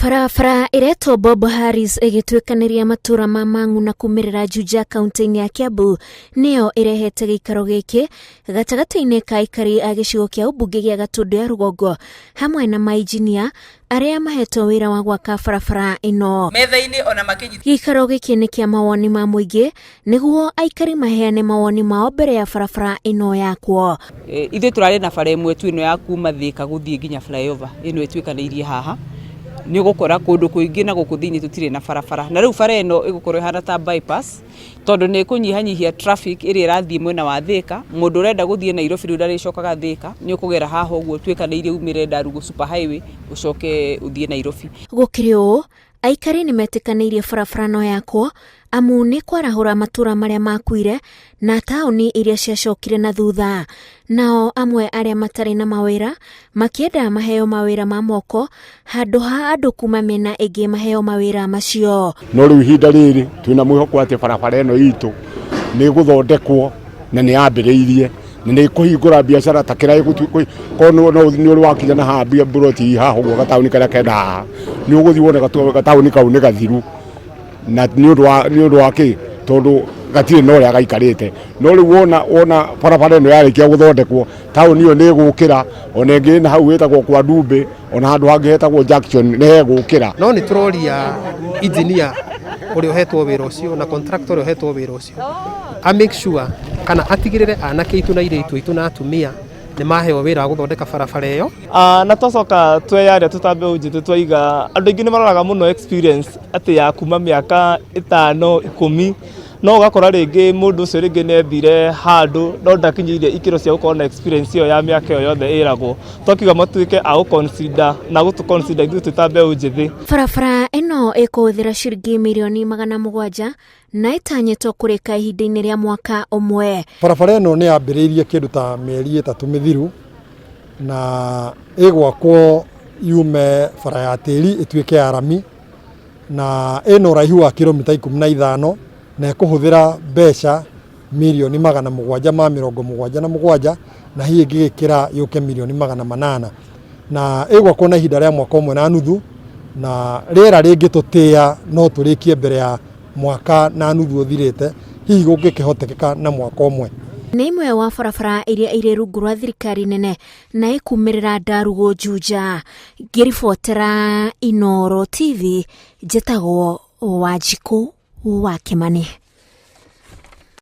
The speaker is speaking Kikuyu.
Barabara ĩretwo Bob Harris ĩgĩtuĩkanĩria matũra ma Mang'u na kumĩrĩra Juja kaunti-inĩ ya Kiambu nĩyo ĩrehete gĩikaro gĩkĩ gatagatĩ-inĩ ka aikari a gĩcigo kĩa ũmbunge gĩa Gatũndũ ya rũgongo hamwe na mainjinia arĩa mahetwo wĩra wa gwaka barabara ĩno. Metha-inĩ ona makĩnyita. Gĩikaro gĩkĩ nĩ kĩa mawoni ma mũingĩ nĩguo aikari maheane mawoni mao mbere ya barabara ĩno yakwo. Ithuĩ tũrarĩ na bara ĩmwe tu ĩno ya kuma Thĩka gũthiĩ nginya flyover ĩno ĩtuĩkanĩirie haha. Nĩ ũgũkora kũndũ kũingĩ na gũkũ thĩinĩ tũtirĩ na barabara. Na rĩu bara ĩno ĩgũkorwo ĩhana ta bypass tondũ nĩ ĩkũnyihanyihia traffic ĩrĩa ĩrathiĩ mwena wa Thĩka. Mũndũ ũrenda gũthiĩ Nairobi rĩu ndarĩcokaga Thĩka, nĩ ũkũgera haha ũguo ũtuĩkanĩirie umĩre Ndarugu super highway ũcoke ũthiĩ Nairobi. Gũkĩrĩ ũũ, Aikari nĩmetĩkanĩirie barabara no yakwo amu nĩ kwarahũra matũra marĩa makuire na taũni iria ciacokire na thutha. Nao amwe arĩa matarĩ na mawĩra makĩenda maheo mawĩra ma moko handũ ha andũ kuma mĩena ĩngĩ maheo mawĩra macio. No rĩu ihinda rĩrĩ twĩna mwĩhoko atĩ barabara ĩno itũ nĩ ĩgũthondekwo na nĩ yambĩrĩirie na nĩ ĩkũhingũra biacara ta kĩrĩa korwo nĩ ũrĩ wakinya na haha mburoti haha ũguo gataũni karĩa kena haha nĩ ũgũthiĩ wone gataũni kau nĩ gathiru na nĩ ũndũ wa nĩ ũndũ wa kĩ tondũ gatirĩ na ũrĩa gaikarĩte no rĩu wona wona barabara ĩno yarĩkia gũthondekwo taũni ĩyo nĩ ĩgũkĩra ona ĩngĩ na hau ĩtagwo kwa Ndumbĩ ona handũ hangĩ hetagwo junction nĩ hegũkĩra. No nĩ tũroria engineer ũrĩa ũhetwo wĩra ũcio na contractor ũrĩa ũhetwo wĩra ũcio a make sure kana atigĩrĩre anake aitũ na airĩtu aitũ na atumia nĩ maheo wĩra wa gũthondeka barabara ĩyo. Na twacoka tweyaria twĩ ta mbeũ njĩthĩ twaiga andũ aingĩ nĩ maroraga mũno experience atĩ ya kuma mĩaka ĩtano 10, no ũgakora rĩngĩ mũndũ ũcio rĩngĩ nĩ ethire handũ no ndakinyĩire ikĩro cia gũkorwo na experience ĩyo ya mĩaka ĩyo yothe ĩragwo. Twakiuga matuĩke a gũ consider na gũtũ consider ithuĩ twĩ ta mbeũ njĩthĩ. Barabara ĩno ĩkũhũthĩra ciringi mirioni 700 na ĩtanyĩtwo kũrĩka ihinda-inĩ rĩa mwaka ũmwe. Barabara ĩno nĩ yambĩrĩirie kĩndũ ta mĩeri 3 mĩthiru na ĩgwakwo yume bara ya tĩri ĩtuĩke ya rami na ĩna ũraihu wa kiromita 15 na ĩkũhũthĩra mbeca mirioni 777 na hihi ĩngĩgĩkĩra yũke mirioni 800 na ĩgwakwo na ihinda rĩa mwaka ũmwe na nuthu na rĩera rĩngĩtũtĩa no tũrĩkie mbere ya mwaka na nuthu ũthirĩte, hihi gũngĩkĩhotekeka na mwaka ũmwe. Nĩ ĩmwe wa barabara iria irĩ rungu rwa thirikari nene na ĩkumĩrĩra Ndarugu Juja. Ngĩribotera Inooro TV, njĩtagwo Wanjikũ wa Kĩmani.